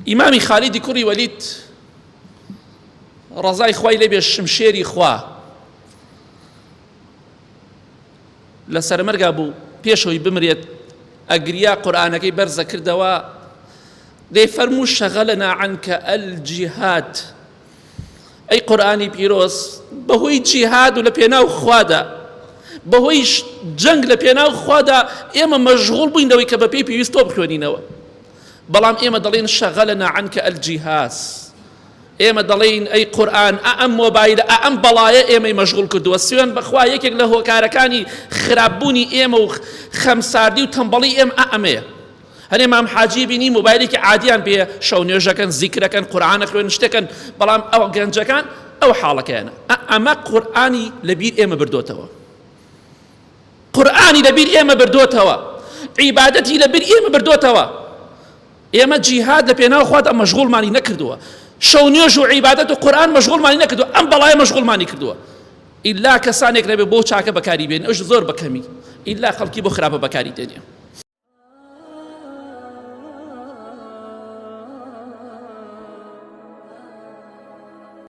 ئیمامی خالیدی کوڕی وەلید ڕەزای خوای لێبێ شمشێری خوا لە سەرمەرگا بوو پێشەوەی بمرێت ئەگریا قورآانەکەی بەرزە کردەوە دەی فەرموو شەغەلەنا عنکە الجهاد ئەی قورئانی پیرۆز بەهۆی جیهاد و لە پێناو خوادا بەهۆی جەنگ لە پێناو خوادا ئێمە مەشغوڵ بووین لەوەی کە بەپێی پێویست تۆ بخوێنینەوە بەڵام ئێمە دەڵێن شەغەلەنا عنکە الجهاز ئێمە دەڵێین ئەی قورئان ئە ئەم مۆبایلە ئە ئەم بەڵایە ئێمەی مەشغوڵ کردووە سوێن بەخوا یەکێک لە هۆکارەکانی خراپبوونی ئێمە و خەمساردی و تەمبەڵی ئێمە ئە ئەمەیە هەرێ مام حاجی بینی مۆبایلێکی عادیان پێیە شەو نوێژەکەن زیکرەکەن قورئان ئەخوێنن شتەکەن بەڵام ئەو گەنجەکان ئەو حاڵەکەیانە ئەمە قورئانی لەبیر ئێمە بردۆتەوە قورئانی لەبیر ئێمە بردۆتەوە عیبادەتی لەبیر ئێمە بردۆتەوە ئێمە جیهاد لە پێناو خوادا مەشغوڵمانی نەکردووە شەو نوێژ و عیبادەت و قورئان مەشغوڵمانی نەکردووە ئەم بەڵایە مەشغوڵمانی کردووە ئیلا کەسانێک نەبێ بۆ چاکە بەکاری بێن ئەوش زۆر بەکەمی ئیلا خەڵکی بۆ خراپە بەکاری دێنێ.